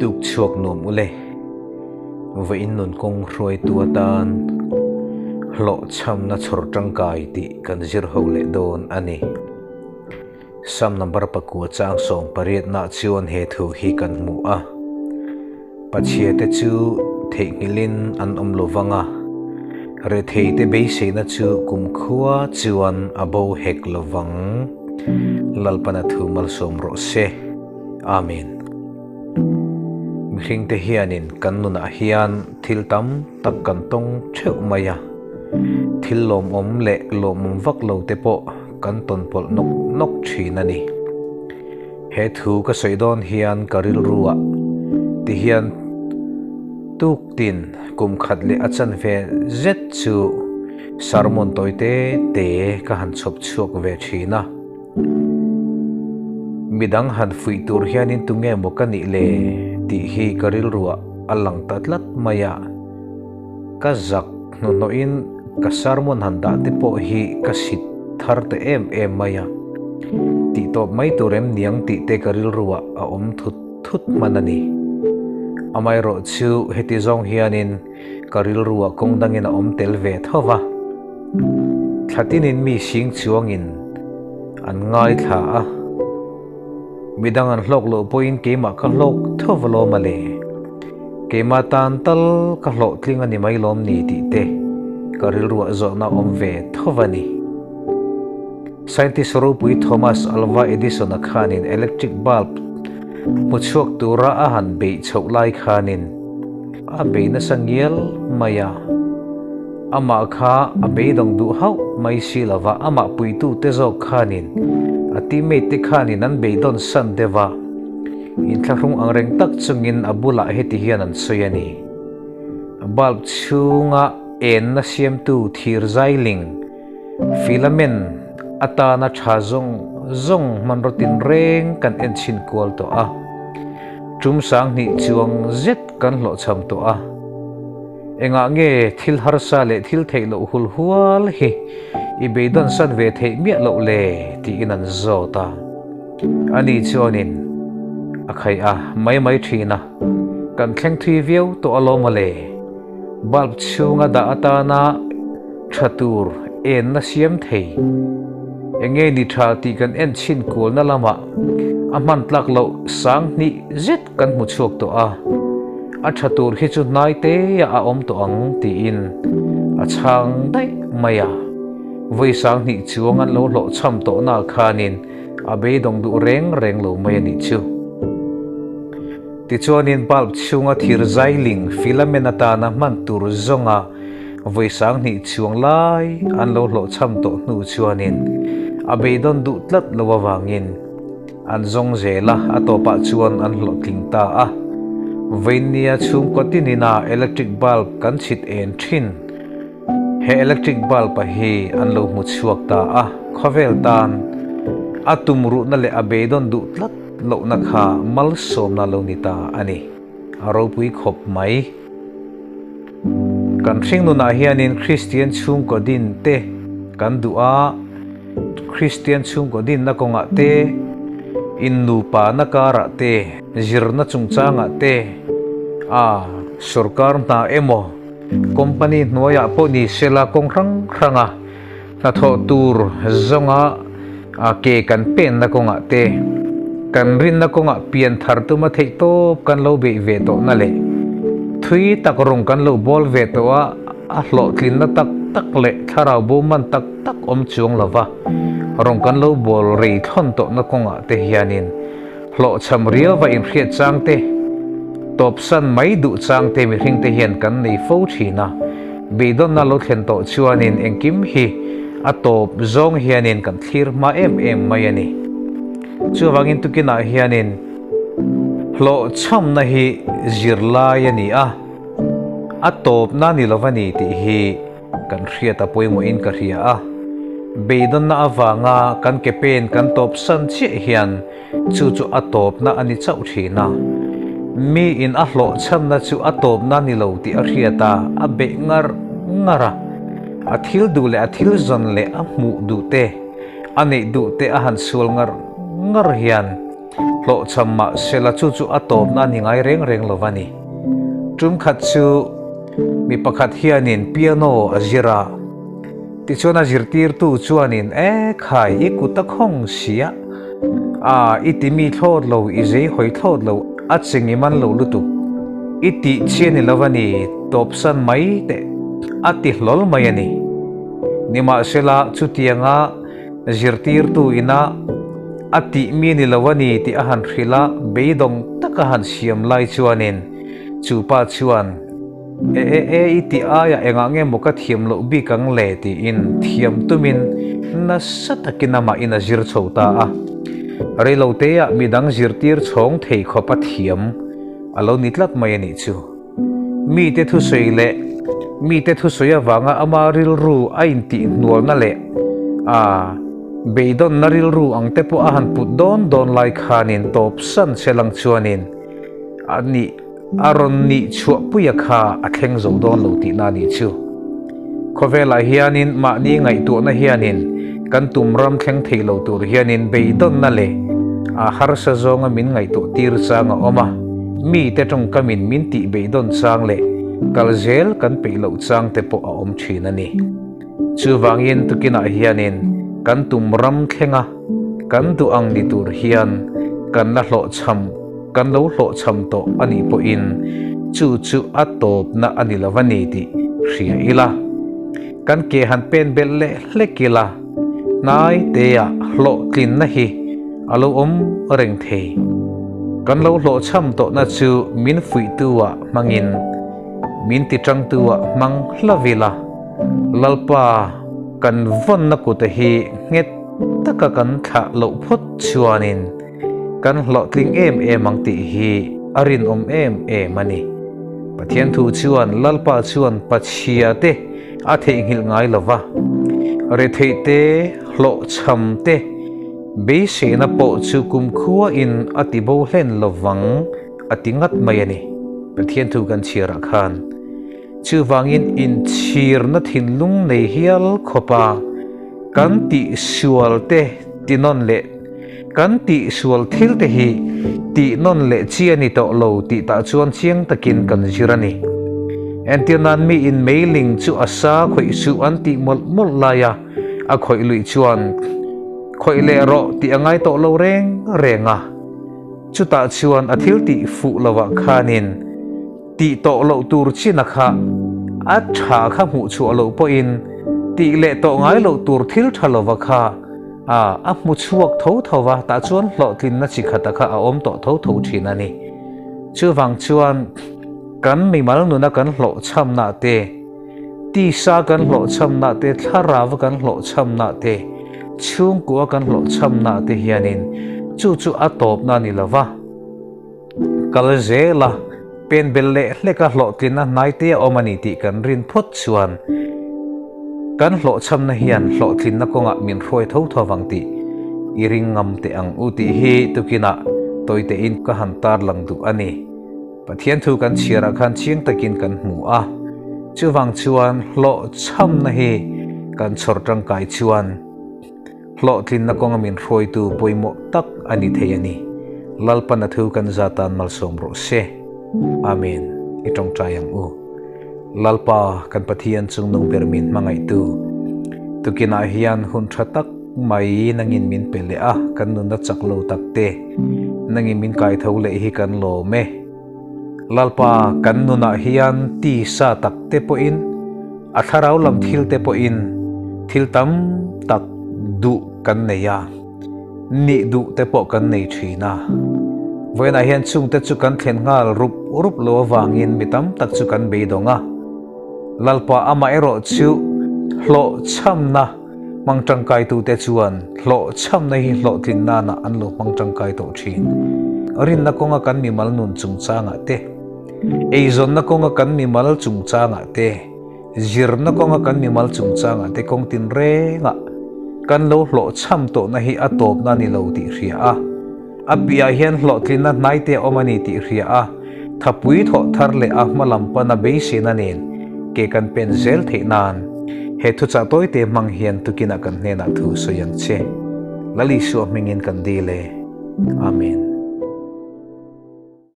Tuk chhuak nuam ule. Vawiin nun kawng hruaitu atan hlawhchhamna chhawr tangkai tih kan zir ho leh dawn a ni. Sam number pakua chang sawmpariatna chuan he thu hi kan hmu a, Pachhiate chu theihnghilhin an awm lo vang a, retheite beiseina chu kumkhua chuan a bo hek lo vang. Lalpana thu malsawm rawh se. Amen. Mihringte hianin kan nunah hian thil tam tak kan tawng theuh mai a, thil lawmawm leh lawmawm vak lo te pawh kan tawn pawlh nawk nawk thin a ni. He thu ka sawi dawn hian ka rilru ah ti hian tuk tin kum khat leh a chanve zet chu sermon tawi te te ka han chhawp chhuak ve thin a. Midang han fuih tur hianin tunge maw ka nih le tih hi ka rilru ah a lang ta tlat mai a. Ka zak hnuhnawhin ka sermon han dah te pawh hi ka sit thar ta em em mai a, tih tawp mai tur em niang tih te ka rilruah a awm thut thut hman a ni. Amaherawh chu heti zawng hianin ka rilruah kawng dangin a awm tel ve tho va, thla tinin mi sing chuangin an ngaithla a. Midang an hlawk loh pawhin keimah ka hlawk tho va lawm a le. Keimah tan tal ka hlawhtling a ni mai lawm ni tih te ka rilruah zawhna awm ve tho va ni. Scientist ropui Thomas Alva Edison-a khanin electric bulb hmu chhuak tura a han beih chhoh lai khanin a bei nasa ngial mai a. Amah kha a beidawng duh hauh mai si lova amah puitute zawk khanin a teammate te khanin an beidawn san deuh a, inthlahrung angreng tak chungin a bulah heti hian an sawi a ni. Bulb chhunga enna siamtu thir zailing, filament, atana tha zawng zawng hmanraw tinreng kan en chhin kual tawh a, tum sanghnih chuang zet kan hlawhchham tawh a. Engah nge thil harsa leh thil theih loh hul hual hi i beidawn san ve theih miah loh le? tiin an zawt a. Ani chuanin a khaih a mai mai thin a, Kan thleng thui viau tawh alawm aw le. Bulb chhunga dah atana tha tur enna siam thei. Enge ni tha tih kan en chhin kualna lamah a hman tlak loh sang hnih zet kan hmu chhuak tawh a, a tha tur hi chu hnai te ah a awm tawh ang tiin a chhang daih mai a. Vawi sanghnih chuang an lo hlawhchham tawhna khanin a beidawng duh reng reng lo mai a nih chu. Tichuanin bulb chhunga thir zailing filament atana hman tur zawnga vawi sanghnih chuang lai an lo hlawhchham tawh hnu chuanin a beidawn duh tlat lo avangin An zawng zel a, a tawpah chuan an hlawhtling ta a. Vawinia chhungkaw tinina electric bulb kan chhit en thin. He electric bulb a hi an lo hmu chhuak ta a, khawvel tan a tumruhna leh a beidawn duh tlat lohna kha malsawmna lo ni ta a ni. A ropui khawp mai. Kan hring nunah hianin Kristian chhungkaw din te kan duh a, Kristian chhungkaw dinna kawngah te, in nupa na karah te, zirna chungchangah te, a sorkar hna emaw company hnuaiah pawh ni sela kawng hrang hranga hnathawh tur zawnga ke kan penna kawngah te, kan rinna kawngah pian thar tuma theih tawp kan lo beih ve tawhna leh thui tak rawng kan lo bawl ve tawh a, a hlawhtlinna tak tak leh thlarau bo man tak tak awm chuang lova rawng kan lo bawl rei thlawn tawhna kawngah te hianin hlawhchham riauva inhriat chang te, tawpsan mai duh chang te mihring te hian kan nei fo thin a, beidawnna lo thlen tawh chuanin engkim hi a tawp zawng hianin kan thlir hma em em mai a ni. Chuvangin tukinah hianin hlawhchhamna hi zirlai a ni a, a tawpna ni lova ni tih hi Kan hriat a pawimawhin ka hria a, beidawnna avanga kan ke pen kan tawp san chiah hian chu chu a tawpna a ni chauh thin a. Miin a hlawhchhamna chu a tawpna ni lo tih a hriat a, a beih ngar ngar a. A thil duh leh a thil zawn leh a hmuh duh te, a neih duh te a han sual ngar ngar hian. Hlawhchham mah sela chu chu a tawpna a ni ngai reng reng lo va ni. Tum khat chu mi pakhat hianin piano a zir a, tichuan a zirtirtu chuanin E khai, i kut a khawng sia, a i ti mi thlawt lo, i zei hawi thlawt lo, a cheng i man lo lutuk, i tih chi a ni lo va ni, tawpsan mai teh a ti hlawl mai a ni. Nimahsela chutianga Zirtirtu ina a tih mi ni lo a ni tih a han hrilh a, beidawng tak a han siam lai chuanin chu pa chuan, E e e, i tih aiah engah nge maw ka thiam loh bik ang le? tiin thiam tumin nasa takin amahin a zir chho ta a. Reiloteah midang zirtir chhawng thei khawp a thiam a lo ni tlat mai a nih chu. Mite thusawi leh mite thusawi avanga ama rilru a intihhnualna leh a beidawnna rilru ang te pawh a han put dawn dawn lai khanin tawpsan che lang chuanin a nih a rawn nih chhuahpuia kha a thleng zo dawn lo tihna a nih chu. Khawvelah hianin mahni ngaihtuahna hianin kan tum ram thleng thei lo tur hianin beidawnna leh a harsa zawnga min ngaihtuah tir chang a awm a, mite tawngkamin min tih beidawn chang leh kal zel kan peih loh chang te pawh a awm thin a ni. Chuvangin tukinah hianin kan tum ram thlenga kan duh ang ni tur hian kan la hlawhchham Kan lo hlawhchham tawh a nih pawhin chu chu a tawpna a ni lo a ni tih hria ila. Kan ke han pen belh leh hlek ila, hnai teah hlawhtlinna hi a lo awm reng thei. Kan lo hlawhchham tawhna chu min fuihtu-ah hmangin min tiṭangtu-ah hmang hlauh ila, Lalpa kan vawnna kute hi nghet taka kan thlah loh phawt chuanin, Kan hlawhtling em em ang tih hi a rinawm em em a ni. Pathian thu chuan Lalpa chuan Pachhia te a theihnghilh ngai lo va, retheih te, hlawhchham te, beiseina pawh chu kumkhua in a ti bo hlen lo vang a ti ngat mai a ni. Pathian thu kan chhiarah khan chuvangin inchhirna thinlung nei hial khawpa kan tihsual te tinawn leh Kan tihsual thil te hi tih nawn leh chi a ni tawh lo tih tah chuan chiang takin kan zir a ni. Entir nan mi in meiling chu a sa khawih suh an tih mawlh mawlh lai a, a khawih luih chuan khawih leh rawh tih a ngai tawh lo reng reng a. Chutah chuan a thil tih fuh lovah khanin Tih tawh loh tur china kha a tha kha hmuh chhuah loh pawhin tih leh tawh ngai loh tur thil tha lova kha a a hmu chhuak tho tho va, tah chuan hlawhtlinna chi khata kha a awm tawh tho tho thin a ni. Chuvang chuan kan mimal nuna kan hlawhchhamna te, tisa kan hlawhchhamna te, thlarauva kan hlawhchhamna te, chhungkua kan hlawhchhamna te hianin chu chu a tawpna a ni lova, Kal zel a, pen bel leh hlek a hlawhtlinna hnaite a awm a ni tih kan rin phawt chuan kan hlawhchhamna hian hlawhtlinna kawngah min hruai tho tho vang tih i ring ngam teh ang u tih hi tukinah tawitein ka han tarlang duh a ni. Pathian thu kan chhiarah khan chiang takin kan hmu a, chuvang chuan hlawhchhamna hi kan chhawr tangkai chuan, Hlawhtlinna kawnga min hruaitu pawimawh tak a ni thei a ni. Lalpan a thu kan za tan malsawm rawh se. Amen. I tawngtai ang u. Lalpa kan Pathian chungnung ber min hmangaihtu. Tukinah hian hun tha tak mai nangin min pe leh a, kan nunna chak lo tak te nangin min kaitho leh hi kan lawm e. Lalpa kan nunah hian tisa tak te pawhin, a thlarau lam thil te pawhin thil tam tak duh kan nei a, nih duh te pawh kan nei thin a. Vawiinah hian chungte chu kan thlen nghal rup rup lo avangin mi tam tak chu kan beidawng a. Lalpa amah erawh chu hlawhchhamna Hmang tangkaitute chuan hlawhchhamna hi hlawhtlin nana an lo hmang tangkai tawh thin. Rinna kawnga kan mimal nun chungchangah te, eizawnna kawnga kan mimal chungchangah te, zirna kawnga kan mimal chungchangah te kawng tinrengah kan lo hlawhchham tawhna hi a tawpna a ni lo tih hria a. A piahah hian hlawhtlinna hnaite a awm a ni tih hria a, thapui thawh thar leh a hma lam pana beiseina nen ke kan pen zel theih nan he thuchah tawite hmang hian tukinah kan hnenah thu sawi ang che. Lal Isua hmingin kan dil e. Amen.